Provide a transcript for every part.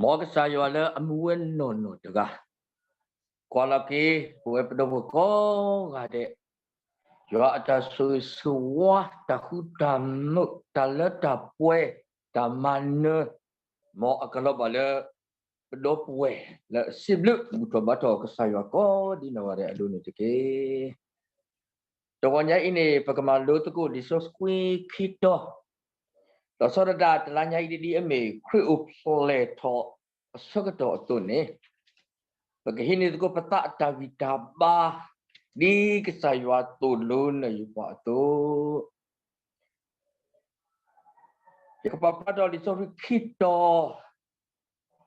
မ်ကစၢ်ယွၤလၢအမူဝဲနီၢ်နီၢ်တဂၤ, ကွၢ်လီၤက့ၤ ပဝဲပဒီပုၢ်ဝဲၢ်ကိးဂၤဒဲး, ယွၤအတၢ်ဆိၣ်ဂ့ၤဆိၣ်ဝါ တၢ်ဃူတၢ်မုာ် တၢ်လၢတၢ်ပှဲၤ တၢ်မၤနၢၤ, မ်အကလီၤဘၣ်လၢ ပဒီပုၢ်ဝဲၢ်လၢအစံးဘျုး ဘူၣ်ထီၣ်ဘါထီၣ်ကစၢ်ယွၤကိးဒံနီၢ်ဂၤဒဲးအဒိန့ၣ်တက့ၢ်. တဂီၤညါအံၤန့ၣ် ပကမၤလိသကိးလံာ်စီဆှံခွံတီၤ, ဒီးဆီဒၣ်တၢ်တလါညါအံၤဒ်အမ့ၢ် ခရံာ်အိၣ်ဖျဲၣ်ထီၣ်အဆၢကတီၢ်အသိးန့ၣ်, ပကဟံးန့ၢ်သကိးပသးအတၢ်ဂံၢ်တၢ်ဘါ ဒ်ကစၢ်ယွၤသိၣ်လိနၢ်ယပှၤအသိး ယကပာ်ဖျါထီၣ်လံာ်စီဆှံခံတီၤ,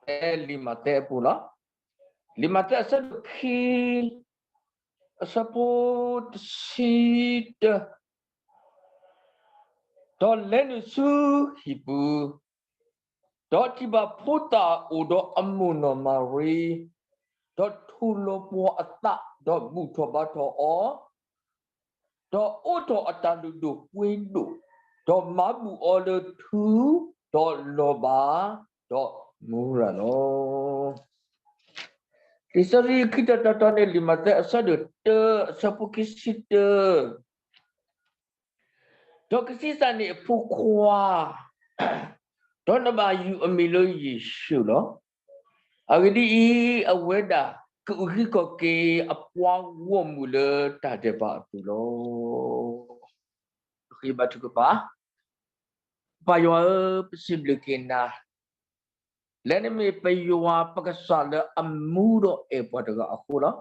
ဖဲလံာ်မးသဲအပူၤလီၤ. လံာ်မးသဲအဆၢဒိၣ်ခံ, အဆၢဖိတဆံတၢ, ဒီးလဲၤနုာ်ဆူဟံၣ်ပူၤ, ဒီးထံၣ်ဘၣ်ဖိသၣ်အိၣ်ဒီးအမိၢ်နီၢ်မၤရံ, ဒီးထူၣ်လိာ်ပှၤအသး, ဒီးဘူၣ်ထီၣ်ဘါထီၣ်အီၤ ဒီးအိးထီၣ်အတၢ်လုၢ်ဒိၣ်ပှ့ၤဒိၣ်, ဒီးမၤဘူၣ်အီၤလၢထူ, ဒီးလီၤဘၣ်, ဒီးမူရၤလီၤ. လံာ်စီဆှံခံတီၤတတီၤန့ၣ် လံာ်မးသဲအဆၢဒိၣ်တၢ အဆၢဖိခံဆံတၢ, ဒီးကဆံးစၢ်န့ၢ်အဖိခွါ, ဒီးနဘၣ်ယုၢ်အမံၤလၢယ့ၣ်ၡူးလီၤ. အဂ့ၢ်ဒ်အံၤ, အဝဲဒၣ်ကအုၣ်က့ၤခီၣ်က့ၤအပှၤဂီၢ်မုၢ်လၢတၢ်ဒဲးဘးအပူၤလီၤ. ပဃ့ဘါထုကဖၣ်, ပၢ်ယွၤဧၢ, ပစံးဘျုးက့ၤနၤ လၢနမ့ၢ်ပယွၤပကစၢ်လၢအမူဒီးအဲၣ်ပှၤတဂၤအဃိလီၤ.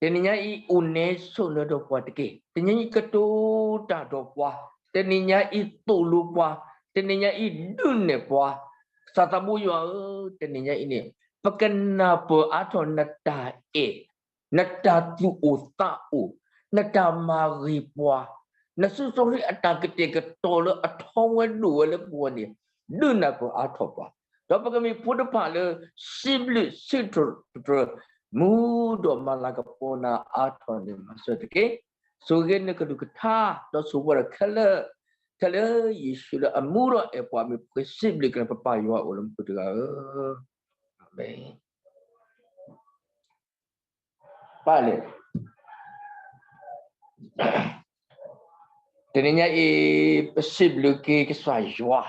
တနံၤညါအံၤအိၣ်န့ၣ်ဆိၣ်နၢၤဒီးပှၤတက့ၢ်. တနံၤညါအံၤကတိၤတၢ်ဒီးပှၤ, တနံၤညါအံၤသိၣ်လိပှၤ, တနံၤညါအံၤဒုးနဲၣ်ပှၤ, ကစၢ်သးဘိယွၤဧၢ, တနံၤညါအံၤန့ၣ် ပကနၢ်ပၢၢ်အါထီၣ်နတၢ်အဲၣ်, နတၢ်သူၣ်အိၣ်သးအိၣ်, နတၢ်မၤဂ့ၤပှၤ, နစုစီဟံအတၢ်ကတဲာ်ကတီၤလၢအထီဝဲဒိၣ်ဝဲလၢပဂီၢ်န့ၣ်, ဒုးနၢ်ပၢၢ်အါထီၣ်ပှၤ, ဒီးပကမ့ၢ်ဖိတဖၣ်လၢ စံးဘျုးစံးထီၣ်ပတြၢၤ, မူဒီးမၤလၤကပီၤနၤအါထီၣ်န့ၣ်မၤစၢၤတက့ၢ်. ဆိၣ်ဂ့ၤနကလုၢ်ကထါ, ဒီးဆိၣ်ဝဲဒီးခဲလၢာ်, ထဲလၢယ့ၣ်ၡူးလၢအမူဒီးအဲၣ်ပှၤမ့ၢ်ပဃ့စံးဘျုးက့ၤနၤ ပပၢ်ယွၤအိၣ်လၢမူခိၣ်တဂၤဧၢ, အၤမ့ၣ်. ပၢ်လဲၣ်, တနံၤညါအံၤ ပစံးဘျုးက့ၤကစၢ်ယွၤ,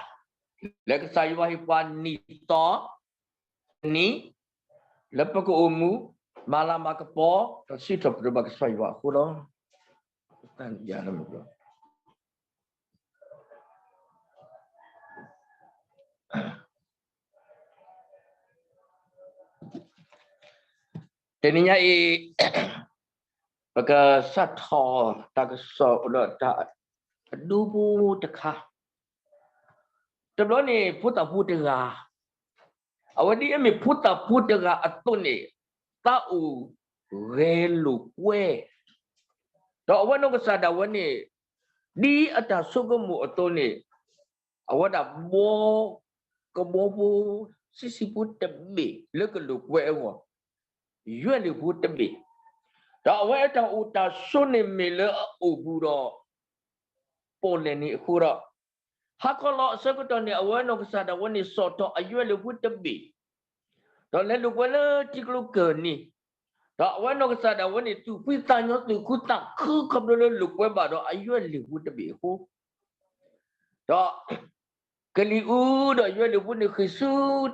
လၢကစၢ်ယွၤဟ့ၣ်ပှၤနံၣ်သီ, နံၣ်, လၢပကအိၣ်မူ, မၤလၤမၤကပီၤ, ဒီးစံးထီၣ်ပတြၢၤဘၣ်ကစၢ်ယွၤအဃိလီၤ. တနံၤညါအံၤ, ပကစးထီၣ်တၢ်ကစီၣ်အိၣ်ဒီးတၢ် အဒိဖိတခါ, တဘျီန့ၣ်ဖိသၣ်ဖိတဂၤ, အဝဲဒ်အမ့ၢ်ဖိသၣ်ဖိတဂၤအသိးန့ၣ်, သးအိၣ်ဂဲၤလိာ်ကွဲ, ဒီးအဝဲနီၢ်ကစၢ်ဒၣ်ဝဲန့ၣ်, ဒ်အတၢ်ဆိကမိၣ်အသိးန့ၣ်, အဝဲဒၣ်ဘှီ ကဘီဖိ ဆံးဆံးဖိတဘ့ၣ်လၢကလိာ်ကွဲအဂီၢ်, ယွဲၢ်လံာ်ဖိတဘ့ၣ်, ဒီးအဝဲအတၢ်အိၣ်တၢ်ဆိးန့ၣ်မ့ၢ်လၢအအိၣ်ဘူးဒီး ပီၣ်လဲၣ်န့ၣ်အဃိဒီး, ဟါခီလီၤအဆၢကတီၢ်န့ၣ် အဝဲနီၢ်ကစၢ်ဒၣ်ဝဲန့ၣ် စိာ်ထီၣ်အယွဲၢ်လံာ်ဖိတဘ့ၣ်, ဒီးလဲၤလိာ်ကွဲလၢထံကျိကၢၢ်နံၤ, ဒီးအဝဲနီၢ်ကစၢ်ဒၣ်ဝဲန့ၣ် သူၣ်ဖှံသးညီသူၣ်ခုသးခုခီဖျိလၢလိာ်ကွဲဘၣ်ဒီးအယွဲၢ်လံာ်ဖိတဘ့ၣ်အဃိ, ဒီး ကလံၤအူဒီးယွဲၢ်လံာ်ဖိန့ၣ်ဃ့ၢ်ဆူ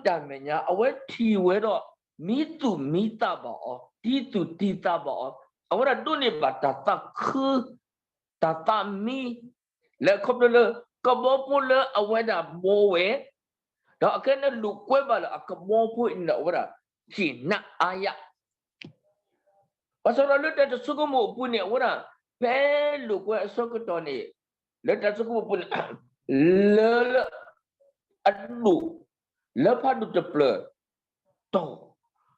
တၢ်မဲာ်ညါ အဝဲထံၣ်ဝဲဒီး မံသူၣ်မံသးဘၣ်အီၤ, တံသူၣ်တံသးဘၣ်အီၤ, အဝဲဒၣ်ဒိးန့ၢ်ဘၣ်တၢ်သးခု တၢ်သးမံ လၢခီဖျိလၢ ကဘီဖိလၢအဝဲဒၣ်ဘှီဝဲ, ဒီးအခဲအံၤန့ၣ်လိာ်ကွဲဘၣ်လၢအကဘီဖိအံၤန့ၣ်ဒီး အဝဲဒၣ် က့ၤနးအါယၤ ဘၣ်ဆၣ်ဒီးလၢတၢ်တဆိကမိၣ်အပူၤန့ၣ် အဝဲဒၣ် ဖဲလိာ်ကွဲအဆၢကတီၢ်န့ၣ် လၢတၢ်ဆိကမိၣ်အပူၤန့ၣ် လၢ လၢ အဒိၣ် လၢဖးဒိၣ်တဖျၢၣ်တီၢ်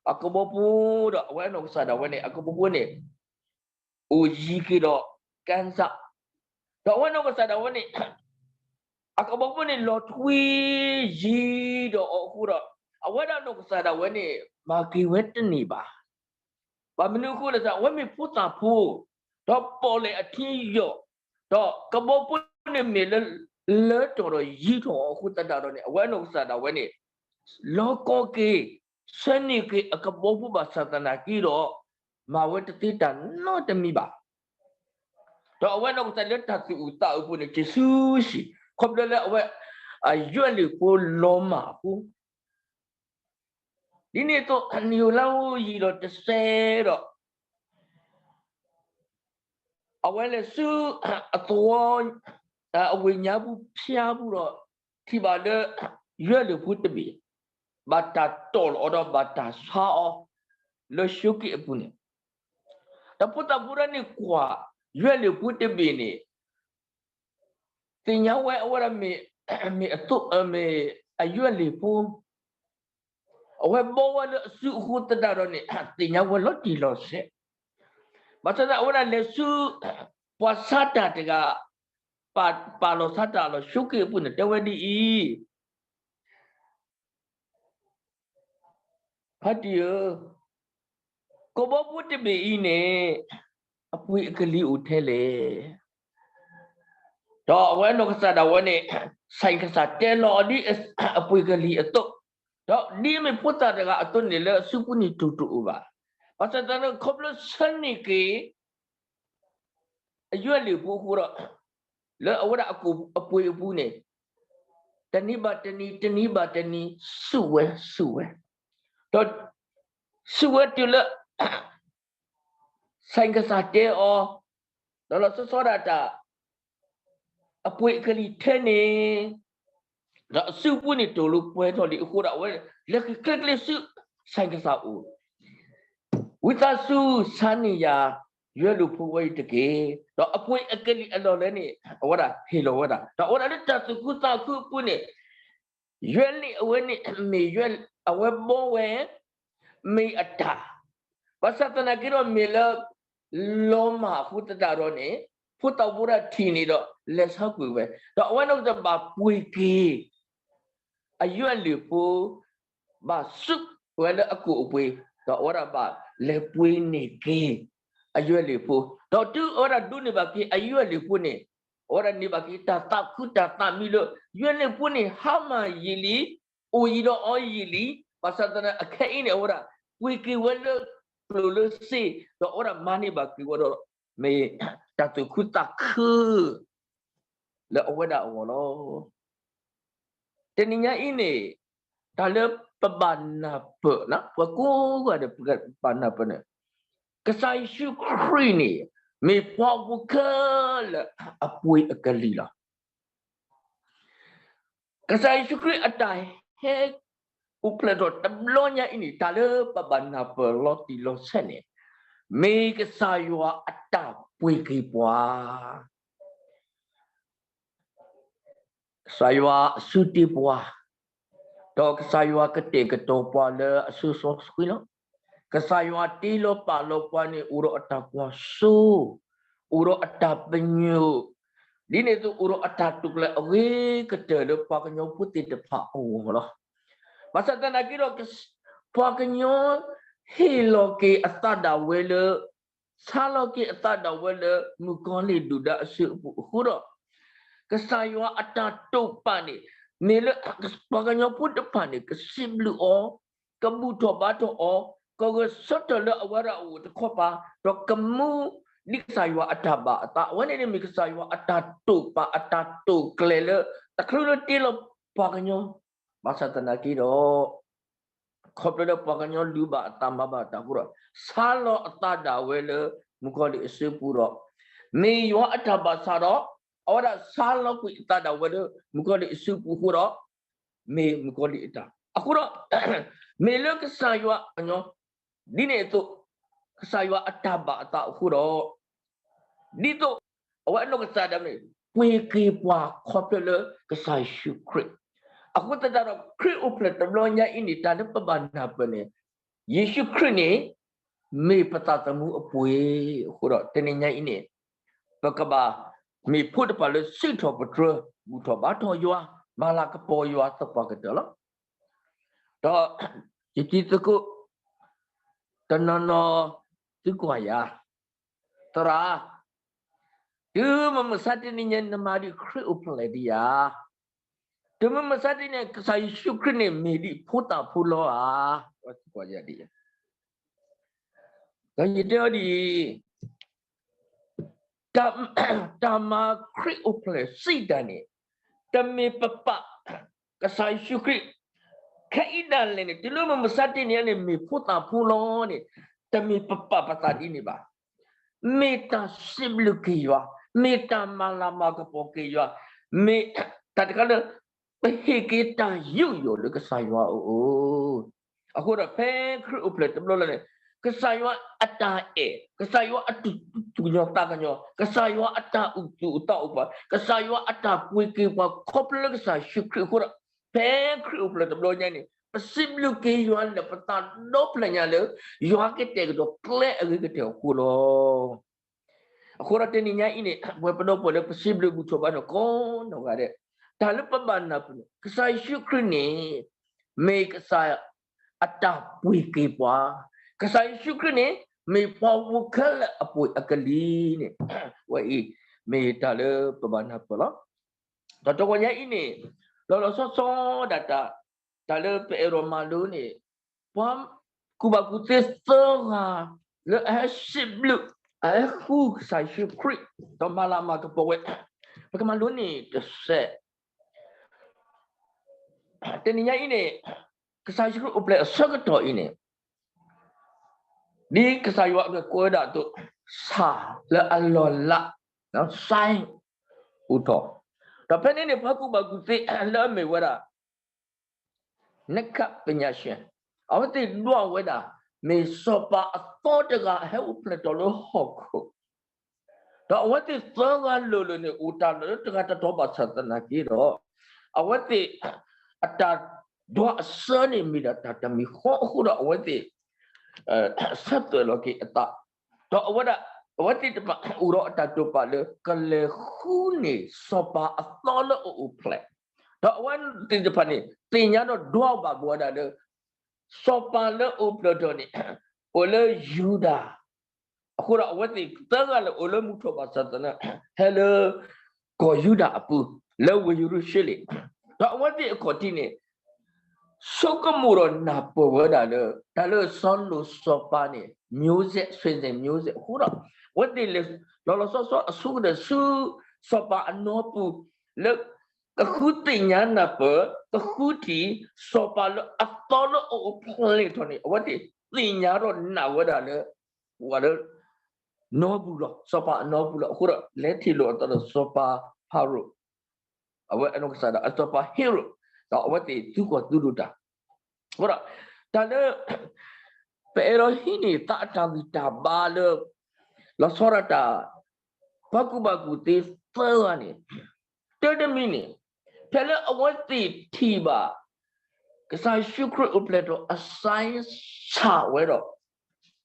အကဘီဖိဒီး အဝဲအနီၢ်ကစၢ်ဒၣ်ဝဲန့ၣ် အကဘီဖိန့ၣ် အိၣ်ယံၤက့ၤဒီး ကစၢ် ဒီးအဝဲနီၢ်ကစၢ်ဒၣ်ဝဲန့ၣ် အကဘီဖိန့ၣ်လီၤထွံယံၤဒီးအီၤအဃိဒီး အဝဲဒၣ်နီၢ်ကစၢ်ဒၣ်ဝဲန့ၣ် မၤက့ၤဝဲတန့ၢ်ဘၣ်. ဘၣ်မနုၤအဃိလဲၣ် အဝဲမ့ၢ်ဖိသၣ်ဖိ ဒီးပီၣ်လဲၣ်အထံယိာ် ဒီးကဘီဖိန့ၣ်မ့ၢ်လၢ လၢတီၢ်ဒီးယံၤထီၣ်အီၤအဃိသတးဒီးန့ၣ် အဝဲနီၢ်ကစၢ်ဒၣ်ဝဲန့ၣ် လီၤကီၢ်က့ၤ ဆၢန့ၢ်က့ၤအကဘီဖိဘၣ်ဆၣ်သနာ်က့ဒီး မၤဝဲတသ့တၢ်နီတမံၤဘၣ်. ဒီးအဝဲနီၢ်ကစၢ်လၢတၢ်သူၣ်အုးသးအုးအပူၤန့ၣ် က့ၤဆူဟံၣ် ခီဖျိလၢအဝဲ အယွၤလံာ်ဖိလီၤမၢ်အဃိ ဒ်န့ၣ်အသိး နံၣ်ယိၤလါဧိၤယံာ်ဒီးတစဲးဒီး အဝဲလဲၤဆူ အသဝီ အဝ့ၢ်ညါပူၤဖၠါပူၤဒီး ထံၣ်ဘၣ်လၢ ယွၤလံာ်ဖိတဘ့ၣ် ဘၣ်တၢ်တီၢ်လီၤအီၤဒီးဘၣ်တၢ်ဆါအီၤ လၢဆိက့အပူၤန့ၣ်, ဒီးဖိသၣ်ဖိဒၣ်န့ၣ်ကွၢ် ယွၤလံာ်ဖိတဘ့ၣ်န့ၣ် သ့ၣ်ညါဝဲအဝဲဒၣ်မ့ၢ် မ့ၢ်အသိး မ့ၢ်အယွၤလံာ်ဖိ အဝဲဘီဝဲလၢအစုအဃိသတးဒီးန့ၣ် သ့ၣ်ညါဝဲလီၤတံၢ်လီၤဆဲး, ဘၣ်ဆၣ်သနာ်က့အဝဲဒၣ်လဲၤဆူ ပှၤဆါတၢ်တဂၤ ပာ်လီၤဆါတၢ်လီၤဆိက့အပူၤန့ၣ် တဲဝဲဒ်အံၤ, ဖါတံၢ်ဧၢ, ကဘီဖိတဘ့ၣ်အံၤန့ၣ် အပှ့ၤအကလံၤအိၣ်ထဲလဲၣ်. ဒီးအဝဲနီၢ်ကစၢ်ဒၣ်ဝဲန့ၣ် ဆဲးကစၢ်တဲလီၤအီၤဒ်အပှ့ၤကလံၤအသိး, ဒီးဒ်အမ့ၢ်ဖိသၣ်တဂၤအသိးန့ၣ် လၢအစုပူၤန့ၣ်တူၢ်တအိၣ်ဘၣ်. ဘၣ်ဆၣ်သနာ်က့ ခီဖျိဆၢန့ၢ်က့ၤ အယွၤလံာ်ဖိအဃိဒီး လၢအဝဲဒၣ်အပှ့ၤအပူၤန့ၣ် တနံၤဘၣ်တနံၤ တနံၤဘၣ်တနံၤ ဆူၣ်ဝဲဆူၣ်ဝဲ, ဒီးဆူၣ်ဝဲတုၤလၢ ဆဲးကစၢ်တဲအီၤ, ဒီးလီၤဆီဒၣ်တၢ် အပှ့ၤအကလံၤထဲန့ၣ်, ဒီးအစုပူၤန့ၣ်တိၢ်လိာ်ပှဲၤထီၣ်လံအဃိဒီး အဝဲလဲၤဃ့ၢ်ချ့ချ့ဆူ ဆဲးကစၢ်အိၣ်, ဝံသးစူၤဆါန့ၢ်ယၤ ယွၤလံာ်ဖိဝဲအံၤတက့ၢ်. ဒီးအပှ့ၤအကလံၤအလီၢ်လၢန့ၣ် အဝဲဒၣ်ဟ့ၣ်လီၤဝဲဒၣ်, ဒီးအဝဲဒၣ်လၢတၢ်သူၣ်ခုသးခုအပူၤန့ၣ် ယွၤန့ၣ်အဝဲန့ၣ်မ့ၢ်ယွၤ အဝဲဘီဝဲ မ့ၢ်အတၢ်, ဘၣ်ဆၣ်သနာ်က့ဒီးမ့ၢ်လၢ လီၤမၢ်အဃိသတးဒီးန့ၣ် ဖိသၣ်ဖိဒၣ်ထံၣ်န့ၣ်ဒီး လဲၤဆါကွံာ်ဝဲ, ဒီးအဝဲန့ၣ်ကဘၣ်ပှ့ၤက့ၤ အယွၤလံာ်ဖိ ဘၣ်ဆူၣ်ဝဲလၢအကိာ်အပှ့ၤ, ဒီးအဝဲဒၣ်ဘၣ်လဲၤပှ့ၤန့ၢ်က့ၤ အယွၤလံာ်ဖိ, ဒီးတုၤအဝဲဒၣ်ဒိးန့ၢ်ဘၣ်က့ၤအယွၤလံာ်ဖိန့ၣ် အဝဲဒၣ်န့ၢ်ဘၣ်က့ၤတၢ်သးခုတၢ်သးမံလၢ ယွၤလံာ်ဖိန့ၣ် ဟါမၢ်ယံာ်လံ, အိၣ်ယံာ်ဒီးအီယံာ်လံ, ဘၣ်ဆၣ်သနာ်က့ အခဲအံၤန့ၣ် အဝဲဒၣ် ပှ့ၤက့ၤဝဲလၢကျိၣ်လၢစ့, ဒီးအဝဲဒၣ်မၤန့ၢ်ဘၣ်က့ၤဝဲဒီး မ့ၢ်တၢ်သူၣ်ခုသးခု လၢအဝဲဒၣ်အဂီၢ်လီၤ. တနံၤညါအံၤန့ၣ် တၢ်လၢပဘၣ်နၢ်ပၢၢ် ပှၤကိးဂၤဒဲးပဘၣ်နၢ်ပၢၢ်န့ၣ် ကစၢ်ယ့ၣ်ၡူးခရံာ်န့ၣ် မ့ၢ်ပှၤအိၣ်ဖှိၣ်ခဲလၢာ်အပှ့ၤအကလံၤလီၤ. ကစၢ်ယ့ၣ်ၡူးခရံာ်အတၢ်ဟဲအိၣ်ဖျဲၣ်ထီၣ်တဘျီညါအံၤန့ၣ် တၢ်လၢပဘၣ်နၢ်ပၢၢ်လီၤတံၢ်လီၤဆဲးန့ၣ် မ့ၢ်ကစၢ်ယွၤအတၢ်ပှ့ၤက့ၤပှၤ ကစၢ်ယွၤအစုတ့ပှၤ, ဒီးကစၢ်ယွၤကတဲာ်ကတီၤပှၤလၢအစိၤစီဆှံလီၤ. ကစၢ်ယွၤတ့လီၤပာ်လီၤပှၤန့ၣ် အိၣ်ဒီးအတၢ်ကွၢ်စိ, အိၣ်ဒီးအတၢ်ပညိၣ်, ဒ်န့ၣ်အသိးအိၣ်ဒီးအတၢ်တိာ်ကျဲၤအဂ့ၤကတၢၢ်လၢပှၤကညီဖိသ့ၣ်တဖၣ်အဂီၢ်လီၤ. ဘၣ်ဆၣ်သနာ်က့ဒီး ပှၤကညီဟ့ၣ်လီၤက့ၤအသးဒၣ်ဝဲလၢ ဆါလီၤက့ၤအသးဒၣ်ဝဲလၢ မုၣ်ကီၤလံၢ်ဒုၣ်ဒါအစုအပူၤအဃိဒီး ကစၢ်ယွၤအတၢ်တိာ်ပာ်န့ၣ် မ့ၢ်လၢပှၤကညီဖိတဖၣ်န့ၣ် ကစံးဘျုးအီၤ, ကဘူၣ်ထီၣ်ဘါထီၣ်အီၤ, ကဂဲၤဆၢထၢၣ်လၢအဝဲဒၣ်အအိၣ်တခီပၤ, ဒီးကမူဒ်ကစၢ်ယွၤအတၢ်ဘၣ်အသး, အဝဲန့ၣ်န့ၣ်မ့ၢ်ကစၢ်ယွၤအတၢ်တိာ်ပာ်အတၢ်တိာ်ကျဲၤလၢ တချုးလၢတ့လီၤပှၤကညီ ဘၣ်ဆၣ်သနာ်က့ဒီး ခီဖျိလၢပှၤကညီလုၢ်ဘၣ်အသးမၤဘၣ်တၢ်အဃိဒီး ဆါလီၤအသးဒၣ်ဝဲလၢ မုၣ်ကီၤလံၢ်အစုပူၤဒီး မ့ၢ်ယွၤအတၢ်ဘၣ်ဆၣ်ဒီး အဝဲဒၣ်ဆါလီၤကွံာ်အသးဒၣ်ဝဲလၢ မုၣ်ကီၤလံၢ်အစုပူၤအဃိဒီး မ့ၢ်မုၣ်ကီၤလံၢ်အတၢ် အဃိဒီး မ့ၢ်လၢကစၢ်ယွၤအညီ ဒ်န့ၣ်အသိး ကစၢ်ယွၤအတၢ်ဘၣ်အသးအဃိဒီး ဒ်သိး အဝဲအနီၢ်ကစၢ်ဒၣ်ဝဲန့ၣ် ပှ့ၤက့ၤပှၤခီဖျိလၢကစၢ်ယ့ၣ်ၡူးခရံာ်, အဃိသတးဒီး ခရံာ်အိၣ်ဖျဲၣ်တဘျီညါအံၤန့ၣ် တၢ်လၢပဘၣ်နၢ်ပၢၢ်န့ၣ် ယ့ၣ်ၡူးခရံာ်န့ၣ် မ့ၢ်ပသးသမူအပှ့ၤအဃိဒီး တနံၤညါအံၤန့ၣ် ပကဘၣ်မ့ၢ်ဖိတဖၣ်လၢစုၣ်ထီၣ်ပတြၢၤ ဘူၣ်ထီၣ်ဘါထီၣ်ယွၤ မၤလၤကပီၤယွၤသပှၢ်ကတၢၢ်လီၤ. ဒီးယတံၤသကိး တနီၤနီၤ သုကွၢ်ယၤ, သရၣ်, တုၤမုၢ်မဆါတနံၤညါ နမၤဒ်ခရံာ်အိၣ်ဖျဲၣ်ဒံးဧါ, တုၤမုၢ်မဆါတနံၤန့ၣ် ကစၢ်ယ့ၣ်ၡူးခရံာ်န့ၣ် မ့ၢ်ဒ်ဖိသၣ်ဖိလီၤဧါ. ဒီးယတဲအီၤဒ်အံၤ, တၢ်မၤခရံာ်အိၣ်ဖျဲၣ်စံးတၢ်န့ၣ် တမ့ၢ်ပပာ်ကစၢ်ယ့ၣ်ၡူးခရံာ်, ခဲအံၤဒၣ်လဲာ်န့ၣ် တုၤလၢမုၢ်မဆါတနံၤန့ၣ် မ့ၢ်ဖိသၣ်ဖိလီၤန့ၣ် တမ့ၢ်ပပာ်ပသးဒ်န့ၣ်ဘၣ်. မ့ၢ်တၢ်စံးဘျုးက့ၤယွၤ, မ့ၢ်တၢ်မၤလၤမၤကပီၤက့ၤယွၤ, မ့ၢ်တၢ်တခါလၢ ပဟ့ၣ်က့ၤတၢ်ယူးယီၣ်လၢကစၢ်ယွၤအအိၣ်. အဃိဒီးဖဲခရံာ်အိၣ်ဖျဲၣ်တဘျီလၢ်န့ၣ် ကစၢ်ယွၤအတၢ်အဲၣ်, ကစၢ်ယွၤအသူၣ်ကညီၤသးကညီၤ, ကစၢ်ယွၤအတၢ်အုၣ်သူၣ်အသးအိၣ်ပှၤ, ကစၢ်ယွၤအတၢ်ပှ့ၤက့ၤပှၤခီဖျိလၢကစၢ်ယ့ၣ်ၡူးခရံာ်အဃိဒီး ဖဲခရံာ်အိၣ်ဖျဲၣ်တဘျီညါန့ၣ် ပစံးဘျုးက့ၤယွၤလၢပသးဒီဖျၢၣ်ညါလၢ ယွၤကတဲာ်ကတီၤကျဲအဂ့ၤကတၢၢ်အဃိလီၤ. အဃိဒီးတနံၤညါအံၤန့ၣ် ပဝဲပဒီပုၢ်ဝဲၢ်လၢပစံးဘျုးဘူၣ်ထီၣ်ဘါထီၣ်ကိးနီၢ်ဂၤဒဲး, တၢ်လၢပဘၣ်နၢ်ပၢၢ်န့ၣ် ကစၢ်ယ့ၣ်ၡူးခရံာ်န့ၣ် မ့ၢ်ကစၢ်အတၢ်ပှ့ၤက့ၤပှၤ, ကစၢ်ယ့ၣ်ၡူးခရံာ်န့ၣ် မ့ၢ်ပှၤဝူၤခဲလၢာ်အပှ့ၤအကလံၤန့ၣ် ဝဲအံၤ မ့ၢ်တၢ်လၢပဘၣ်နၢ်ပၢၢ်လီၤ. ဒီးတဂီၤညါအံၤန့ၣ် လီၤလီၤဆီဆီဒၣ်တၢ် တၢ်လၢပအဲၣ်ဒိးမၤလိန့ၣ် ပှၤကူၣ်ဘၣ်ကူၣ်သ့သၢဂၤ လၢအဟဲစံးဘျုး အဟဲဃုကစၢ်ယ့ၣ်ၡူးခရံာ် ဒီးမၤလၤမၤကပီၤဝဲ, ပကမၤလိန့ၣ်တစဲး တနံၤညါအံၤန့ၣ် ကစၢ်ယ့ၣ်ၡူးခရံာ်အိၣ်ဖျဲၣ်အဆၢကတီၢ်အံၤန့ၣ် ဒ်ကစၢ်ယွၤအကကွဲးဒၣ်အသိး ဆၣ်လၢအလီၢ်လး sign အိၣ်ထီၣ်, ဒီးဖဲန့ၣ်န့ၣ် ပှၤကူၣ်ဘၣ်ကူၣ်သ့လၢအမ့ၢ်ဝဲဒၣ် နကပညာရှင် အဝဲသ့ၣ်ဒွးဝဲဒၣ် မ့ၢ်စီၤပၤအသီတဂၤဟဲအိၣ်ဖျဲၣ်ထီၣ်လၢဟီၣ်ခိၣ်, ဒီးအဝဲသ့ၣ်သၢဂၤလၢာ်လၢာ်န့ၣ် အိၣ်တၢ်လၢတဂၤတတီၤဘၣ်ဆၣ်သနာ်က့ဒီး အဝဲသ့ၣ်အတၢ်ဒွးအဆၢန့ၣ်မ့ၢ်ဒၣ်တၢ်တမံၤဃီအဃိဒီး အဝဲသ့ၣ် ဆၢသွဲၣ်လီၤက့ၤအသး, ဒီးအဝဲဒၣ် အဝဲသ့ၣ်တဖၣ်အိၣ်ဒီးအတၢ်တိာ်ပာ်လၢ ကလဲၤဃုန့ၢ်စီၤပၤအသီလၢအအိၣ်ဖျဲၣ်, ဒီးအဝဲသ့ၣ်တဖၣ်န့ၣ် သ့ၣ်ညါဒီးဒွးဘၣ်ဝဲဒၣ်လၢ စီၤပၤလၢအိၣ်ဖျဲၣ်ထီၣ်န့ၣ် အိၣ်လၢယူဒၤ အဃိဒီးအဝဲသ့ၣ်သၢဂၤလၢာ်အိၣ်လၢမုၢ်ထီၣ်ဘၣ်ဆၣ်သနာ်က့ ဟဲလၢကီၢ်ယူဒၤအပူၤ လၢဝ့ၢ်ယရူၤၡလ့ၣ်, ဒီးအဝဲသ့ၣ်အခီၣ်ထံးန့ၣ် ဆိကမိၣ်ဒီးနၢ်ပၢၢ်ဝဲဒၣ်လၢ တၢ်လၢစီၤလိၣ်စီၤပၤန့ၣ် မျိုးဆက် ဆွေစဉ်မျိုးဆက် အဃိဒီး အဝဲသ့ၣ်လဲၤလီၤလီၤဆီဆီအဆိကတၢၢ်ဆူ စီၤပၤအနီပူၤ လၢကဃုသ့ၣ်ညါနၢ်ပၢၢ် ကဃုထံၣ် စီၤပၤလၢအသီလၢအအိၣ်ဖျဲၣ်ထီၣ်န့ၣ် အဝဲသ့ၣ်သ့ၣ်ညါဒီးနာ်ဝဲဒၣ်လၢ ပှၤလၢ နီပူၤလီၤ စီၤပၤအနီပူၤလီၤ. အဃိဒီး လဲၤထံၣ်လိာ်အသးဒီးစီၤပၤဖၤရိၤ အဝဲအနီၢ်ကစၢ်ဒၣ်အစီၤပၤဟ့ရိာ် ဒီးအဝဲသ့ၣ်သူၣ်ကိၢ်သူၣ်ဒိၣ်တၢ်, အဃိဒီး တၢ်လၢ ပအဲၣ်ဒိးဟံးန့ၢ်သးအတၢ်ဂံၢ်တၢ်ဘါလၢ လီၤဆီဒၣ်တၢ် ပှၤကူၣ်ဘၣ်ကူၣ်သ့သၢဂၤန့ၣ် တၢ်တမံၤန့ၣ် ဖဲလၢအဝဲသ့ၣ်ထံၣ်ဘၣ် ကစၢ်ယ့ၣ်ၡူးခရံာ်အိၣ်ဖျဲၣ်ထီၣ်အ sign ဆၣ်ဝဲဒီး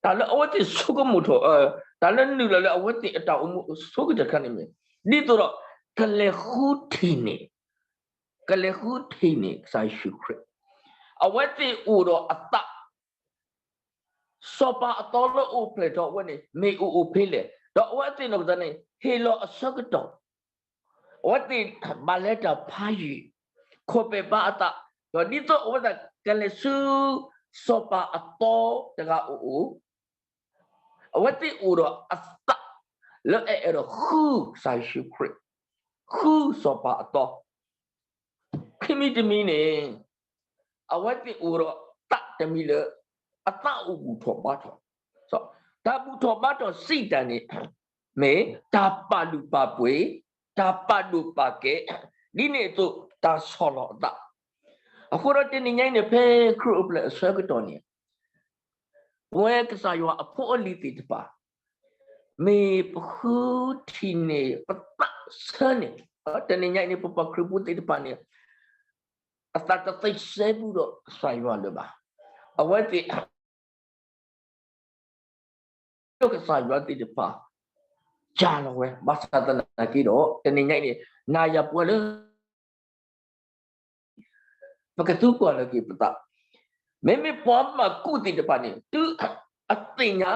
တၢ်လၢအဝဲသ့ၣ်ဆိကမိၣ်ထီၣ် တၢ်လၢနုာ်လီၤလၢအဝဲသ့ၣ်အတၢ်အိၣ်မူအဆိကတၢၢ်တခါန့ၣ်မ့ၢ် ဒ်သိးဒီး ကလဲၤဃုထံၣ်န့ၣ် ကလဲၤဃုထံၣ်န့ၣ် ကစၢ်ယ့ၣ်ၡူးခရံာ် အဝဲသ့ၣ်အိၣ်ဒီးအသး စီၤပၤအသီလၢအိၣ်ဖျဲၣ်ထီၣ်ဝဲန့ၣ် မ့ၢ်အိၣ်အိၣ်ဖဲလဲၣ်, ဒီးအဝဲသ့ၣ်နီၢ်ကစၢ်န့ၣ် ဟ့ၣ်လီၤအဆၢကတီၢ် အဝဲသ့ၣ်ဘၣ်လဲၤတၢ်ဖးယံာ် ခိၣ်ပဲာ်ဘါအသး, ဒီးဒ်သိးအဝဲသ့ၣ်ကလဲၤဆူ စီၤပၤအသီတဂၤအအိၣ် အဝဲသ့ၣ်အိၣ်ဒီးအသး လၢအအဲၣ်ဒိးဃုကစၢ်ယ့ၣ်ၡူးခရံာ်, ဃုစီၤပၤအသီ ခံမံၤတမံၤန့ၣ် အဝဲသ့ၣ်အိၣ်ဒီးသးတမံၤလၢ အသးအိၣ်ဘူၣ်ထီၣ်ဘါထီၣ်, တၢ်ဘူၣ်ထီၣ်ဘါထီၣ်စံးတၢ်န့ၣ် မ့ၢ်တၢ်ပာ်လုၢ်ပာ်ပှ့ၤ, တၢ်ပာ်ဒိၣ်ပာ်ကဲ, ဒ်န့ၣ်အသိးတၢ်ဆီၣ်လီၤအသး, အဃိဒီးတနံၤညါအံၤန့ၣ် ဖဲခရံာ်အိၣ်ဖျဲၣ်အဆၢကတီၢ်န့ၣ် ပဝဲကစၢ်ယွၤအဖိအလံၤသ့ၣ်တဖၣ် မ့ၢ်ပဃုထံၣ်န့ၢ် ပသးဆၢန့ၣ်, တနံၤညါအံၤန့ၣ် ပပှၤခရံာ်ဖိသ့ၣ်တဖၣ်န့ၣ် အသးတသ့စဲဘူးဒီးကစၢ်ယွၤလၢၤဘၣ်. အဝဲသ့ၣ် ကစၢ်ယွၤသ့ၣ်တဖၣ် ကၢ်လီၤဝဲ ဘၣ်ဆၣ်သနာ်က့ဒီး တနံၤညါအံၤန့ၣ် နၤယၤပှၤလၢ ပကသူကွၢ်လၢက့ၤပသး, မ့မ့ၢ်ပှၤမၤကူၣ်သ့ၣ်တဖၣ်န့ၣ် တုၤအသ့ၣ်ညါ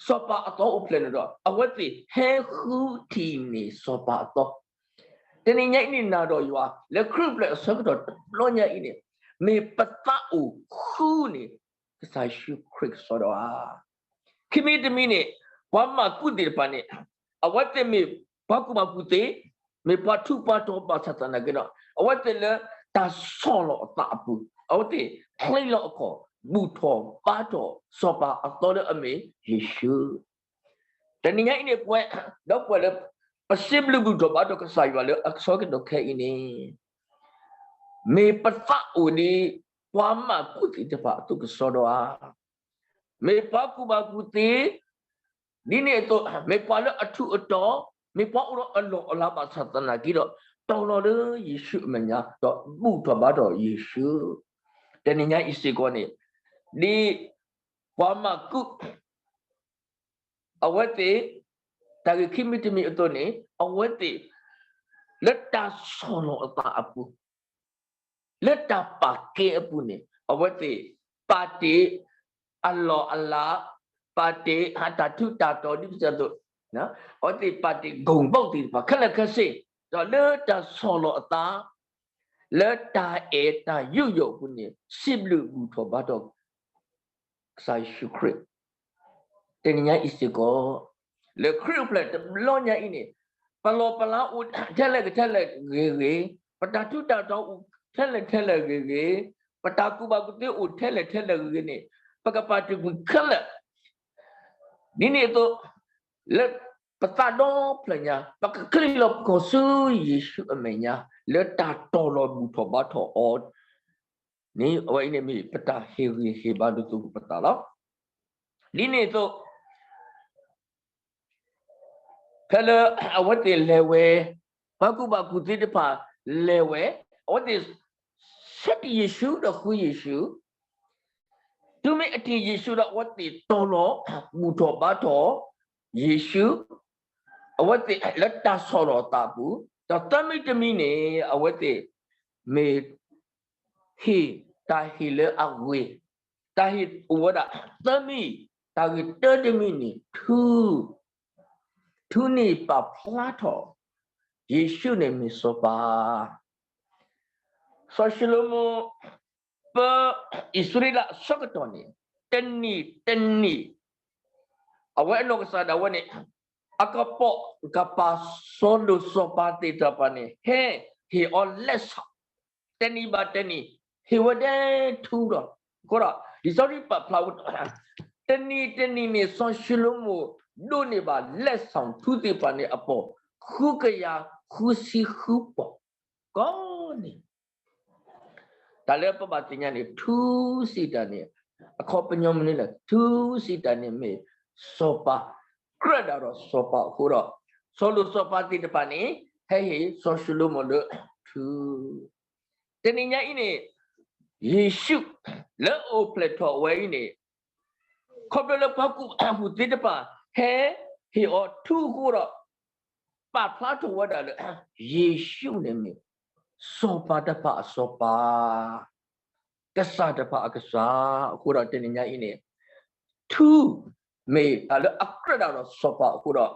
စီၤပၤအသီအိၣ်ဖျဲၣ်န့ၣ်ဒီး အဝဲသ့ၣ်ဟဲဃုထံၣ်န့ၢ်စီၤပၤအသီ, တနံၤညါအံၤန့ၣ် နၤဒီးယွၤ လၢခရံာ်အိၣ်ဖျဲၣ်အဆၢကတီၢ်တဘျီညါအံၤန့ၣ် မ့ၢ်ပသးအိၣ်ဃုန့ၣ် ကစၢ်ယ့ၣ်ၡူးခရံာ်ကစီဒီဧါ. ခံမံၤတမံၤန့ၣ် ပှၤမၢကူးသ့ၣ်တဖၣ်န့ၣ် အဝဲသ့ၣ်မ့ၢ်ပှၤကူၣ်ဘၣ်ကူၣ်သ့, မ့ၢ်ပှၤထူးပှၤတီၤဘၣ်ဆၣ်သနာ်က့ဒီး အဝဲသ့ၣ်လၢတၢ်ဆီၣ်လီၤအသးအပူၤ အဝဲသ့ၣ်ချ့လီၤအခီၣ် ဘူၣ်ထီၣ်ဘါထီၣ်စီၤပၤအသီလၢအမ့ၢ်ယ့ၣ်ၡူး. တနံၤညါအံၤန့ၣ်ပဝဲ ဒီပုၢ်ဝဲၢ်လၢ ပစံးဘျုးဘူၣ်ထီၣ်ဘါထီၣ်ကစၢ်ယွၤလၢအဆၢကတီၢ်ခဲအံၤန့ၣ် မ့ၢ်ပသးအိၣ်ဒ် ပှၤမၢကူးသ့ၣ်တဖၣ်အသိးကစီဒီဧါ. မ့ၢ်ပှၤကူၣ်ဘၣ်ကူၣ်သ့ ဒ်န့ၣ်အသိး မ့ၢ်ပှၤလၢအထူးအတီၤ, မ့ၢ်ပှၤအိၣ်ဒီးအလီၢ်အလၤဘၣ်ဆၣ်သနာ်က့ဒီး တီၤလီၤလၢယ့ၣ်ၡူးအမဲာ်ညါ ဒီးဘူၣ်ထီၣ်ဘါထီၣ်ယ့ၣ်ၡူး. တနံၤညါအံၤစ့ၢ်ကီးန့ၣ် ဒ်ပှၤမၢကူး အဝဲသ့ၣ် တၢ်ဂ့ၢ်ခံမံၤတမံၤအသိးန့ၣ် အဝဲသ့ၣ် လၢတၢ်ဆီၣ်လီၤအသးအပူၤ လၢတၢ်ပာ်ကဲအပူၤန့ၣ် အဝဲသ့ၣ်ပာ်တ့ၢ်အလီၢ်အလၤ, ပာ်တ့ၢ်အတၢ်ထူးတၢ်တီၤဒ်ပစံးအသိး, အဝဲသ့ၣ်ပာ်တ့ၢ် ကိၣ်ဘီၣ် သ့ၣ်တဖၣ်ခဲလၢာ်ခဲဆ့, ဒီးလၢတၢ်ဆီၣ်လီၤအသး လၢတၢ်အဲၣ်တၢ်ယူးယီၣ်အပူၤန့ၣ် စံးဘျုးဘူၣ်ထီၣ်ဘါထီၣ် ကစၢ်ယ့ၣ်ၡူးခရံာ် တနံၤညါအံၤစ့ၢ်ကီး လၢခရံာ်အိၣ်ဖျဲၣ်တဘျီညါအံၤန့ၣ် ပလီၢ်ပလၤအိၣ်ထဲလဲၣ်ကထဲလဲၣ်ဂ့ၤဂ့ၤ, ပတၢ်ထူးတၢ်တီၤအိၣ်ထဲလဲၣ်ထဲလဲၣ်ဂ့ၤဂ့ၤ, ပတၢ်ကူၣ်ဘၣ်ကူၣ်သ့အိၣ်ထဲလဲၣ်ထဲလဲၣ်ဂ့ၤဂ့ၤန့ၣ် ပကပာ်တ့ၢ်ကွံာ်ခဲလၢာ် ဒ်န့ၣ်အသိး လၢပသးဒီဖျၢၣ်ညါ ပကချ့လီၤပခီၣ်ဆူယ့ၣ်ၡူးအမဲာ်ညါ လၢတၢ်တီၤလီၤဘူၣ်ထီၣ်ဘါထီၣ်အီၤန့ၣ် အဝဲအံၤန့ၣ်မ့ၢ်ပတၢ်ဟ့ၣ်ဂံၢ်ဟ့ၣ်ဘါဒိၣ်သပှၢ်ပသးလီၤ. ဒ်န့ၣ်အသိး ဖဲလၢအဝဲသ့ၣ်လဲၤဝဲ ပှၤကူၣ်ဘၣ်ကူၣ်သ့တဖၣ်လဲၤဝဲ, အဝဲသ့ၣ်ဆၢတ့ၢ်ယ့ၣ်ၡူးဒီးဃုယ့ၣ်ၡူး, တုၤမ့ၢ်အတ့ၢ်ယ့ၣ်ၡူးဒီး အဝဲသ့ၣ်တီၤလီၤဘူၣ်ထီၣ်ဘါထီၣ်ယ့ၣ်ၡူး, အဝဲသ့ၣ်လၢတၢ်ဆီၣ်လီၤအသးအပူၤ, ဒီးသၢမံၤတမံၤန့ၣ် အဝဲသ့ၣ်မ့ၢ် ဟ့ၣ်တၢ်ဟ့ၣ်လၢအဂ့ၤ, တၢ်ဟ့ၣ်အိၣ်ဝဲဒၣ်သၢမံၤ, တၢ်ဂ့ၢ်တၢတမံၤန့ၣ် ထူ, ထူန့ၣ်ပာ်ဖျါထီၣ် ယ့ၣ်ၡူးန့ၣ်မ့ၢ်စီၤပၤ စီၤၡလိၤမိၣ် ပအံၣ်စရ့လးအဆၢကတီၢ်န့ၣ် တနံၤတနံၤ အဝဲအနီၢ်ကစၢ်ဒၣ်ဝဲန့ၣ် အကပိာ်ကပၤစီၤလိၤစီၤပၤသ့ၣ်တဖၣ်န့ၣ် ဟဲဟ့ၣ်အီၤလက်ဆောင်, တနံၤဘၣ်တနံၤ ဟ့ၣ်ဝဲဒၣ်ထူဒီး, အဃိဒီး လံာ်စီဆှံပာ်ဖျါဝဲ တနံၤတနံၤန့ၣ် စီၤၡလိၤမိၣ်ဒိးန့ၢ်ဘၣ် လက်ဆောင် ထူသ့ၣ်တဖၣ်န့ၣ်အပိာ် ဃုကယၤဃုဆံဃုပိာ် ကိးနံၤ တၢ်လၢပဘၣ်သ့ၣ်ညါန့ၣ် ထူစံးတၢ်န့ၣ် အခီပညီမနုၤလဲၣ်, ထူစံးတၢ်န့ၣ်မ့ၢ် စီၤပၤ, ကြၢးဒၣ်ဒီးစီၤပၤအဃိဒီး စီၤလိၤစီၤပၤသ့ၣ်တဖၣ်န့ၣ် ဟဲဟ့ၣ်စီၤၡလိၤမိၣ်လၢထူ တနံၤညါအံၤန့ၣ် ယ့ၣ်ၡူးလၢအအိၣ်ဖျဲၣ်ထီၣ်ဝဲအံၤန့ၣ် ခီဖျိလၢပှၤကူၣ်ဘၣ်ကူၣ်သ့တဖၣ် ဟဲဟ့ၣ်အီၤထူအဃိဒီး ပာ်ဖျါထီၣ်ဝဲဒၣ်လၢ ယ့ၣ်ၡူးန့ၣ်မ့ၢ် စီၤပၤတဖၣ်အစီၤပၤ, ကစၢ်တဖၣ်အကစၢ်, အဃိဒီးတနံၤညါအံၤန့ၣ် ထူမ့ၢ်တၢ်လၢအကြၢးဒၣ်ဒီးစီၤပၤအဃိဒီး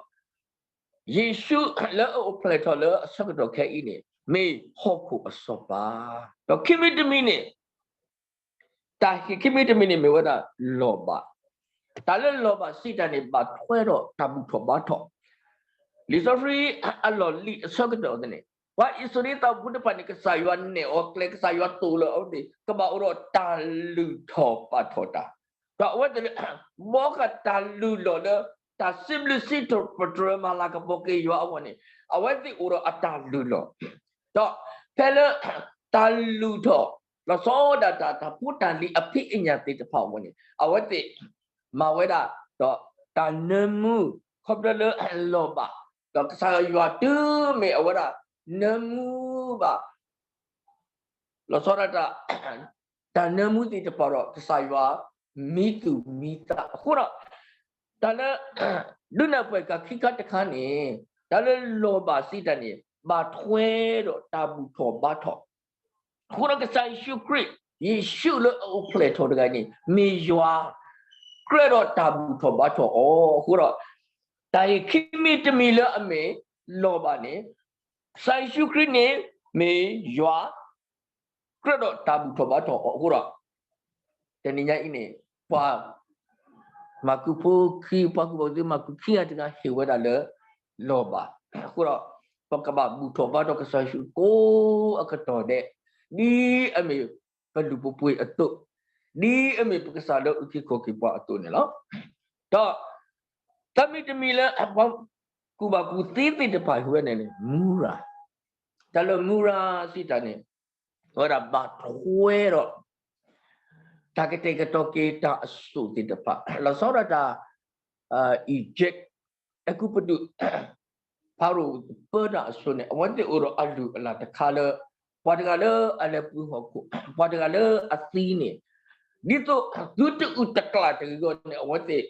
ယ့ၣ်ၡူးလၢအအိၣ်ဖျဲၣ်ထီၣ်လၢအဆၢကတီၢ်ခဲအံၤန့ၣ် မ့ၢ်ဟီၣ်ခိၣ်အစီၤပၤ, ဒီးခံမံၤတမံၤန့ၣ် တၢ်ဟ့ၣ်ခံမံၤတမံၤန့ၣ်မ့ၢ်ဝဲဒၣ်လီၤဘၣ်, တၢ်လၢလီၤဘၣ်စံးတၢ်န့ၣ် ဘၣ်ထွဲဒီးတၢ်ဘူၣ်ထီၣ်ဘါထီၣ်, လံာ်စီဆှံအလီၢ်လံၣ်အဆၢကတီၢ်န့ၣ် ပှၤအံၣ်စရ့လးဖိတဖၣ်န့ၣ် ကစၢ်ယွၤနဲၣ်အီၤကျဲ ကစၢ်ယွၤသိၣ်လီၤအီၤန့ၣ် ကဘၣ်အိၣ်ဒီးတၢ်လုၢ်ထီၣ်ဘၣ်ထီၣ်တၢ်, ဒီးအဝဲသ့ၣ်လၢ ဘီဃၣ်တၢ်လုၢ်လီၢ်လၢ တၢ်စံးဘျုးစံးထီၣ်ပတြၢၤမၤလၤကပီၤက့ၤယွၤအဂီၢ်န့ၣ် အဝဲသ့ၣ်အိၣ်ဒီးအတၢ်လုၢ်လီၢ်, ဒီးဖဲလၢ တၢ်လုၢ်ထီၣ် လီၤဆီဒၣ်တၢ် တၢ်ဖိတၢ်လံၤအဖံးအညၣ်သ့ၣ်တဖၣ်အဂီၢ်န့ၣ် အဝဲသ့ၣ် မၤဝဲဒၣ် ဒီးတၢ်နၢမူ ခီဖျိလၢလီၤဘၣ်, ဒီးကစၢ်ယွၤတုၤမ့ၢ်အဝဲဒၣ် နၢမူဘၣ် လီၤဆီဒၣ်တၢ် တၢ်နၢမူသ့ၣ်တဖၣ်ဒီး ကစၢ်ယွၤမံသူၣ်မံသးအဃိဒီး တၢ်လၢ ဒုးနၢ်ပၢၢ်က့ၤခံခါတခါန့ၣ် တၢ်လၢလီၤဘၣ်စံးတၢ်န့ၣ် ဘၣ်ထွဲဒီးတၢ်ဘူၣ်ထီၣ်ဘါထီၣ်, အဃိဒီးကစၢ်ယ့ၣ်ၡူးခရံာ် ယ့ၣ်ၡူးလၢအအိၣ်ဖျဲၣ်ထီၣ်တဂၤန့ၣ် မ့ၢ်ယွၤ ကြၢးဒီးတၢ်ဘူၣ်ထီၣ်ဘါထီၣ်အီၤအဃိဒီး တၢ်အံၤခံမံၤတမံၤလၢအမ့ၢ်လီၤဘၣ်န့ၣ် ကစၢ်ယ့ၣ်ၡူးခရံာ်န့ၣ် မ့ၢ်ယွၤ ကြၢးဒီးတၢ်ဘူၣ်ထီၣ်ဘါထီၣ်အီၤအဃိဒီး တနံၤညါအံၤန့ၣ် ပှၤ မၤကူဖိခံ ပှၤကူၣ်ဘၣ်ကူၣ်သ့မၤကူခံဂၤတဂၤဟ့ၣ်ဝဲဒၣ်လၢ လီၤဘၣ်. အဃိဒီး ပကဘၣ်ဘူၣ်ထီၣ်ဘါထီၣ်ကစၢ်ယ့ၣ်ၡူးကိးအကတီၢ်ဒဲး ဒ်အမ့ၢ်ပလုၢ်ပပှ့ၤအသိး, ဒ်အမ့ၢ်ပကစၢ်လၢအုၣ်က့ၤခီၣ်က့ၤပှၤအသိးန့ၣ်လီၤ. ဒီး သၢမံၤတမံၤလၢ ပှၤကူၣ်ဘၣ်ကူၣ်သ့သ့ၣ်တဖၣ်ဟ့ၣ်ဝဲန့ၣ်န့ၣ် မူရၤ, တၢ်လၢမူရၤစံးတၢ်န့ၣ် အဝဲဒၣ်ဘၣ်ထွဲဒီး တၢ်ကတဲာ်ကတီၤက့ၤတၢ်အစိၣ်သ့ၣ်တဖၣ် လီၤဆီဒၣ်တၢ် Egypt အဲၤကူပတူး ဖၤရိၤပၢတၢ်အစိၣ်န့ၣ် အဝဲသ့ၣ်အိၣ်ဒီးအလုၢ်အလၢ်တခါလၢ ပှၤတဂၤလၢအလဲၤပူၤဟီၣ်ခိၣ် ပှၤတဂၤလၢအသံန့ၣ် ဒ်သိးသုတအုၣ်တကျၢ်တဂ့ၤအဂီၢ်န့ၣ် အဝဲသ့ၣ်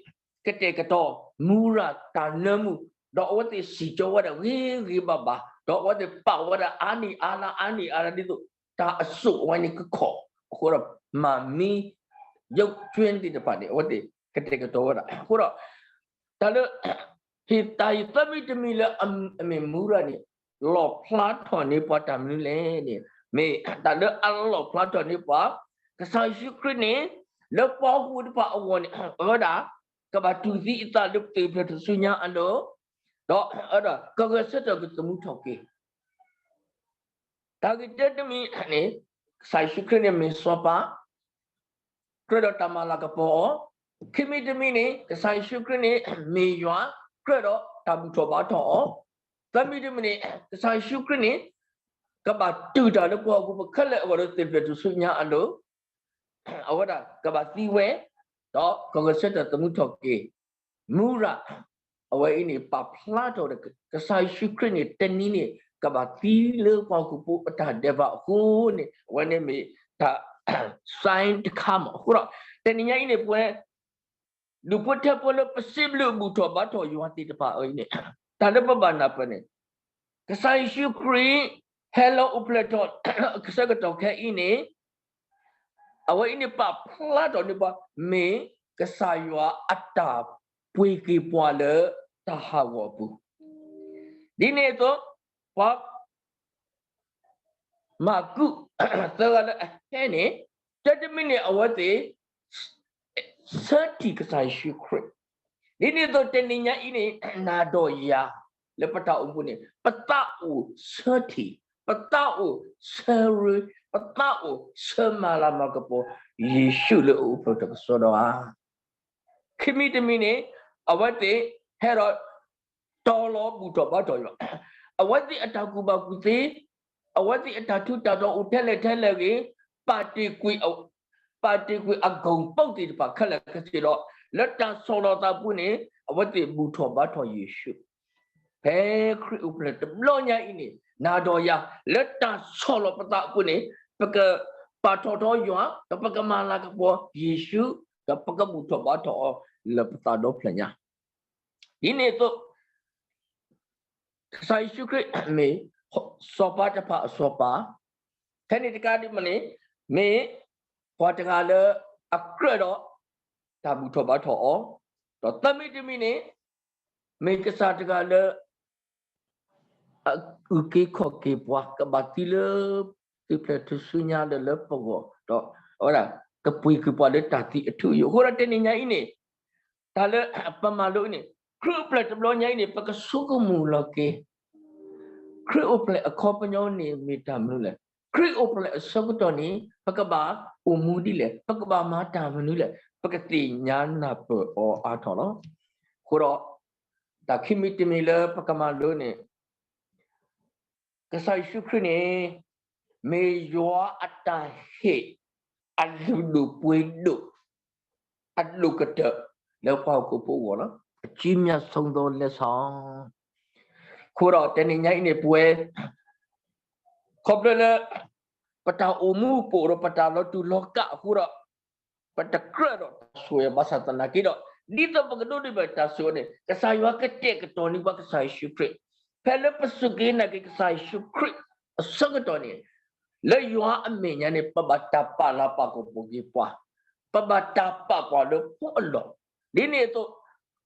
ကတဲာ်ကတီၤ မူရၤတၢ်နၢမူ ဒီးအဝဲသ့ၣ်စံၣ်ကၠီဝဲဒၣ်ဂ့ၤဂ့ၤဘၣ်ဘၣ် ဒီးအဝဲသ့ၣ်ပာ်ဝဲဒၣ်အါနံၣ်အါလါအါနံၣ်အါလါဒ်သိး တၢ်အစိၣ်အဝဲန့ၣ်ကခီၣ် အဃိဒီး မၤမံ ယုၢ်ကၠွ့သ့ၣ်တဖၣ်န့ၣ် အဝဲသ့ၣ်ကတဲာ်ကတီၤဝဲဒၣ် အဃိဒီး တၢ်လၢ ဟ့ၣ်တၢ်ဟ့ၣ်သၢမံၤတမံၤလၢအမ့ၢ်မူရၤန့ၣ် လီၣ်ဖျါထီၣ်န့ၢ်ပှၤတၢ်မနုၤလဲၣ်န့ၣ် မ့ၢ်တၢ်လၢအလီၣ်ဖျါထီၣ်န့ၢ်ပှၤ ကစၢ်ယ့ၣ်ၡူးခရံာ်န့ၣ် လၢပှၤဟီၣ်ခိၣ်ဖိတဖၣ်အဂီၢ်န့ၣ် အဝဲဒၣ် ကဘၣ်တူၢ်သံအသးလၢပသ့ၣ်ဖျၢၣ်ထူၣ်စုညါအလိၤ ဒီး ကဂဲၤဆၢထၢၣ်ကသမူထီၣ်က့ၤ တၢ်ဂ့ၢ်တၢတမံၤန့ၣ် ကစၢ်ယ့ၣ်ၡူးခရံာ်န့ၣ်မ့ၢ်စီၤပၤ ကြၢးဒီးတၢ်မၤလၤကပီၤအီၤ, ခံမံၤတမံၤန့ၣ် ကစၢ်ယ့ၣ်ၡူးခရံာ်န့ၣ် မ့ၢ်ယွၤ ကြၢးဒီးတၢ်ဘူၣ်ထီၣ်ဘါထီၣ်အီၤ, သၢမံၤတမံၤန့ၣ် ကစၢ်ယ့ၣ်ၡူးခရံာ်န့ၣ် ကဘၣ်တူၢ်တၢ်လၢပှၤဟီၣ်ခိၣ်ဖိခဲလၢာ်အဂီၢ်လၢသ့ၣ်ဖျၢၣ်ထူၣ်စုညါအလိၤ အဝဲဒၣ်ကဘၣ်သံဝဲ, ဒီးကဂဲၤဆၢထၢၣ်သမူထီၣ်က့ၤ, မူရၤ, အဝဲအံၤန့ၣ် ပာ်ဖျါထီၣ်ဒီး ကစၢ်ယ့ၣ်ၡူးခရံာ်န့ၣ် တနံၤန့ၣ် ကဘၣ်သံလၢပှၤဟီၣ်ခိၣ်ဖိအတၢ်ဒဲးဘးအဃိန့ၣ် အဝဲန့ၣ်မ့ၢ်တၢ် sign တခါမး အဃိဒီး တနံၤညါအံၤန့ၣ် ပဝဲ ဒူၣ်ဖိထၢဖိလၢပစံးဘျုးဘူၣ်ထီၣ်ဘါထီၣ်ယွၤသ့ၣ်တဖၣ်အံၤန့ၣ် တၢ်လၢပဘၣ်နၢ်ပၢၢ်န့ၣ် ကစၢ်ယ့ၣ်ၡူးခရံာ် ဟဲလီၤအိၣ်ဖျဲၣ်ထီၣ် အဆၢကတီၢ်ခဲအံၤန့ၣ် အဝဲအံၤန့ၣ်ပာ်ဖျါထီၣ်န့ၢ်ပှၤ မ့ၢ်ကစၢ်ယွၤအတၢ်ပှ့ၤက့ၤပှၤလၢတၢ်ဟးဂီၤအပူၤ, ဒ်န့ၣ်အသိး ပှၤ မၢ်ကူး သၢဂၤလၢအဟဲန့ၣ် တၢ်တမံၤန့ၣ် အဝဲသ့ၣ် ဆၢထံၣ်ကစၢ်ယ့ၣ်ၡူးခရံာ်, ဒ်န့ၣ်အသိးတနံၤညါအံၤန့ၣ် နၤဒီးယၤ လၢပတၢ်အိၣ်မူန့ၣ် ပသးအိၣ်ဆၢထံၣ်, ပသးအိၣ်ဆၢရ့, ပသးအိၣ်ဆၢမၤလၤမၤကပီၤ ယ့ၣ်ၡူးလၢအအိၣ်ဖျဲၣ်ထီၣ်ကစီဒီဧါ. ခံမံၤတမံၤန့ၣ် အဝဲသ့ၣ်ဟဲဒီး တီၤလီၤဘူၣ်ထီၣ်ဘါထီၣ်ယွၤ, အဝဲသ့ၣ်အတၢ်ကူၣ်ဘၣ်ကူၣ်သ့, အဝဲသ့ၣ်အတၢ်ထူးတၢ်တီၤအိၣ်ထဲလဲၣ်ထဲလဲၣ်ဂ့ၤ, ပာ်တ့ၢ်ကွံာ် ပာ်တ့ၢ်ကွံာ်အကိာ်ပူၤသ့ၣ်တဖၣ်ခဲလၢာ်ခဲဆ့ဒီး လၢတၢ်ဆီၣ်လီၤသးပူၤန့ၣ် အဝဲသ့ၣ်ဘူၣ်ထီၣ်ဘါထီၣ်ယ့ၣ်ၡူး, ဖဲခရံာ်အိၣ်ဖျဲၣ်တဘျီညါအံၤန့ၣ် နၤဒီးယၤ လၢတၢ်ဆီၣ်လီၤပသးအပူၤန့ၣ် ပကပာ်ထီၣ်ထီယွၤ ဒီးပကမၤလၤကပီၤယ့ၣ်ၡူး ဒီးပကဘူၣ်ထီၣ်ဘါထီၣ်အီၤလၢပသးဒီဖျၢၣ်ညါ ဒ်န့ၣ်အသိး ကစၢ်ယ့ၣ်ၡူးခရံာ်မ့ၢ်စီၤပၤတဖၣ်အစီၤပၤ, ဖဲန့ၣ်တကးဒံးမ့ၢ်န့ၣ် မ့ၢ်ပှၤတဂၤလၢအကြၢးဒီး တၢ်ဘူၣ်ထီၣ်ဘါထီၣ်အီၤ, ဒီးသၢမံၤတမံၤန့ၣ် မ့ၢ်ကစၢ်တဂၤလၢ အုၣ်က့ၤခီၣ်က့ၤပှၤ ကဘၣ်သံလၢ သ့ၣ်ဖျဲၣ်ထူၣ်စုညါဒီးလၢပဂီၢ် ဒီးအဝဲဒၣ် ကပှ့ၤက့ၤပှၤလၢတၢ်သံအထူအယိာ် အဃိဒီးတနံၤညါအံၤန့ၣ် တၢ်လၢပမၤလိအံၤန့ၣ် ခရံာ်အိၣ်ဖျဲၣ်တဘျီညါအံၤန့ၣ် ပကဆိကမိၣ်လီၤက့ၤ ခရံာ်အိၣ်ဖျဲၣ်အခီပညီန့ၣ်မ့ၢ်တၢ်မနုၤလဲၣ်, ခရံာ်အိၣ်ဖျဲၣ်အဆၢကတီၢ်န့ၣ် ပကဘၣ်အိၣ်မူဒ်လဲၣ်, ပကဘၣ်မၤတၢ်မနုၤလဲၣ်, ပကသ့ၣ်ညါနၢ်ပၢၢ်အီၤအါထီၣ်လီၤ. အဃိဒီး တၢ်ခံမံၤတမံၤလၢပကမၤလိန့ၣ် ကစၢ်ယ့ၣ်ၡူးခရံာ်န့ၣ် မ့ၢ်ယွၤအတၢ်ဟ့ၣ် အလုၢ်ဒိၣ်ပှ့ၤဒိၣ် အဒိၣ်ကတၢၢ် လၢပှၤဟီၣ်ခိၣ်ဖိအဂီၢ်လီၤ. အကြီးမြတ်ဆုံးသောလက်ဆောင် အဃိဒီးတနံၤညါအံၤန့ၣ် ပဝဲ ခီဖျိလၢ ပတၢ်အိၣ်မူပအိၣ်ဒီးပတၢ်လီၤတူာ်လီၤကာ်အဃိဒီး ပတကြၢးဒီးတၢ်ဆိၣ်ဂ့ၤဘၣ်ဆၣ်သနာ်က့ဒီး ဒ်သိးပကဒိးန့ၢ်ဘၣ်တၢ်ဆိၣ်ဂ့ၤန့ၣ် ကစၢ်ယွၤကတဲာ်ကတီၤန့ၢ်ပှၤကစၢ်ယ့ၣ်ၡူးခရံာ်, ဖဲလၢပစူၢ်က့ၤနာ်က့ၤကစၢ်ယ့ၣ်ၡူးခရံာ်အဆၢကတီၢ်န့ၣ် လၢယွၤအမဲာ်ညါန့ၣ် ပဘၣ်တၢ်ပာ်လၤပာ်ကပီၤက့ၤပှၤ, ပဘၣ်တၢ်ပာ်ပှၤလၢဖိအလီၢ်, ဒ်န့ၣ်အသိး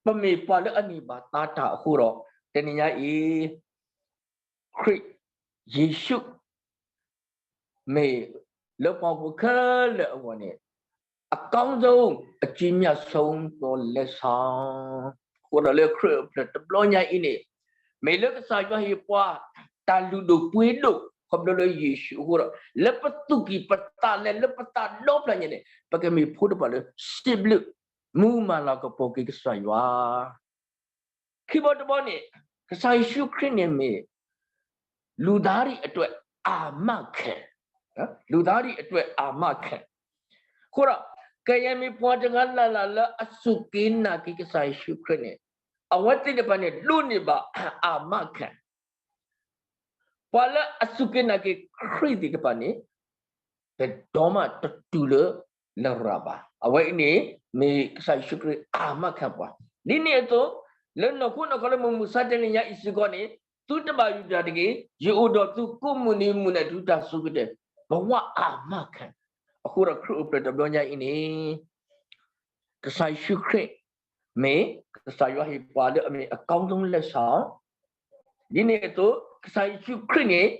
ပမ့ၢ်ပှၤလၢအန့ၢ်ဘၣ်သါတၢ်အဃိဒီး တနံၤညါအံၤ ယ့ၣ်ၡူး မ့ၢ်လၢပှၤဟီၣ်ခိၣ်ဖိခဲလၢာ်အဂီၢ်န့ၣ် အကောင်းဆုံး အကြီးမြတ်ဆုံးသောလက်ဆောင် အဃိဒီးလၢခရံာ်အိၣ်ဖျဲၣ်တဘျီညါအံၤန့ၣ် မ့ၢ်လၢကစၢ်ယွၤဟ့ၣ်ပှၤ တၢ်လုၢ်ဒိၣ်ပှ့ၤဒိၣ် ခီဖျိလၢယ့ၣ်ၡူးအဃိဒီး လၢပသူၣ်ကံၢ်ပသးလဲ လၢပသးဒီဖျၢၣ်ညါန့ၣ် ပကမ့ၢ်ဖိတဖၣ်လၢ စံးဘျုး မူမၤလၤကပီၤက့ၤကစၢ်ယွၤ ခံဘီတဘီန့ၣ် ကစၢ်ယ့ၣ်ၡူးခရံာ်န့ၣ်မ့ၢ် လူသားတွေအတွက် အာမခံ, လူသားတွေအတွက် အာမခံ, အဃိဒီး ကယဲၢ်မ့ၢ်ပှၤတဂၤလၢ်လၢ်လၢအစူၢ်က့ၤနာ်က့ၤကစၢ်ယ့ၣ်ၡူးခရံာ်န့ၣ် အဝဲသ့ၣ်တဖၣ်န့ၣ် ဒိးန့ၢ်ဘၣ် အာမခံ ပှၤလၢအစူၢ်က့ၤနာ်က့ၤခရံာ်သ့ၣ်တဖၣ်န့ၣ် တဒိးမးတတုၤလၢလရာ်ဘၣ်. အဝဲအံၤန့ၣ် မ့ၢ်ကစၢ်ယ့ၣ်ၡူးခရံာ် အာမခံ ပှၤ, ဒ်န့ၣ်အသိး လၢနီၢ်ခိနီၢ်ခီလၢမုၢ်မဆါတနံၤညါအံၤစ့ၢ်ကီးန့ၣ် သုတဘၣ်ယုၢ်တၢ်တဂ့ၤ, ယအိၣ်ဒီးသုကိးမုၢ်နံၤမုၢ်နံၤတုၤတၢ်ဆိကတၢၢ်, ဘဝအာမခံ, အဃိဒီးခရံာ်အိၣ်ဖျဲၣ်တဘျီညါအံၤန့ၣ် ကစၢ်ယ့ၣ်ၡူးခရံာ် မ့ၢ်ကစၢ်ယွၤဟ့ၣ်ပှၤလၢအမ့ၢ်အကောင်းဆုံးလက်ဆောင်, ဒ်န့ၣ်အသိး ကစၢ်ယ့ၣ်ၡူးခရံာ်န့ၣ်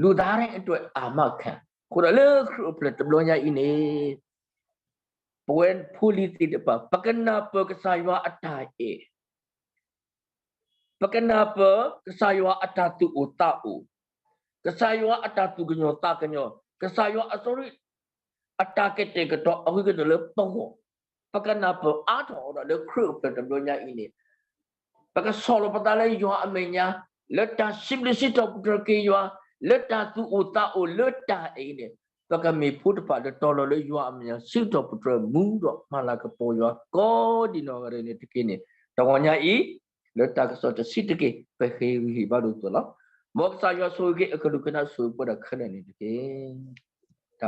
လူသားတိုင်းအတွက် အာမခံ, အဃိဒီးလၢခရံာ်အိၣ်ဖျဲၣ်တဘျီညါအံၤန့ၣ် ပဝဲဖိလံၤသ့ၣ်တဖၣ် ပကနၢ်ပၢၢ်ကစၢ်ယွၤအတၢ်အဲၣ် ပကနၢ်ပၢၢ်ကစၢ်ယွၤအတၢ်သူၣ်အိၣ်သးအိၣ်, ကစၢ်ယွၤအတၢ်သူၣ်ကညီၤသးကညီၤ, ကစၢ်ယွၤအစီဆှံ အတၢ်ကတဲာ်ကတီၤအဂ့ၤကတၢၢ်လၢပဂီၢ်, ပကနၢ်ပၢၢ်အါထီၣ်အီၤဒီးလၢခရံာ်အိၣ်ဖျဲၣ်တဘျီညါအံၤန့ၣ် ပကဆီၣ်လီၤပသးလၢယွၤအမဲာ်ညါ, လၢတၢ်စံးဘျုးစံးထီၣ်ပတြၢၤက့ၤယွၤ, လၢတၢ်သူၣ်အိၣ်သးအိၣ်လၢတၢ်အဲၣ်အံၤန့ၣ် ပကမ့ၢ်ဖိတဖၣ်လၢတီၤလီၤလၢယွၤအမဲာ်ညါ စံးထီၣ်ပတြၢၤမူဒီးမၤလၤကပီၤယွၤ ကိးဒံးနီၢ်ဂၤဒဲးန့ၣ်တက့ၢ်န့ၣ် တဂီၤညါအံၤ လၢတၢ်ကစီၣ်တဆံးတက့ၢ် ပဃ့ဝံၤဟ့ၣ်ဘါလိာ်သးလီၤ. မ်ကစၢ်ယွၤဆိၣ်ဂ့ၤက့ၤအကလုာ်ကနၣ်ဆိၣ်ဂ့ၤပှၤဒၣ်ခဲလၢာ်န့ၣ်တက့ၢ်.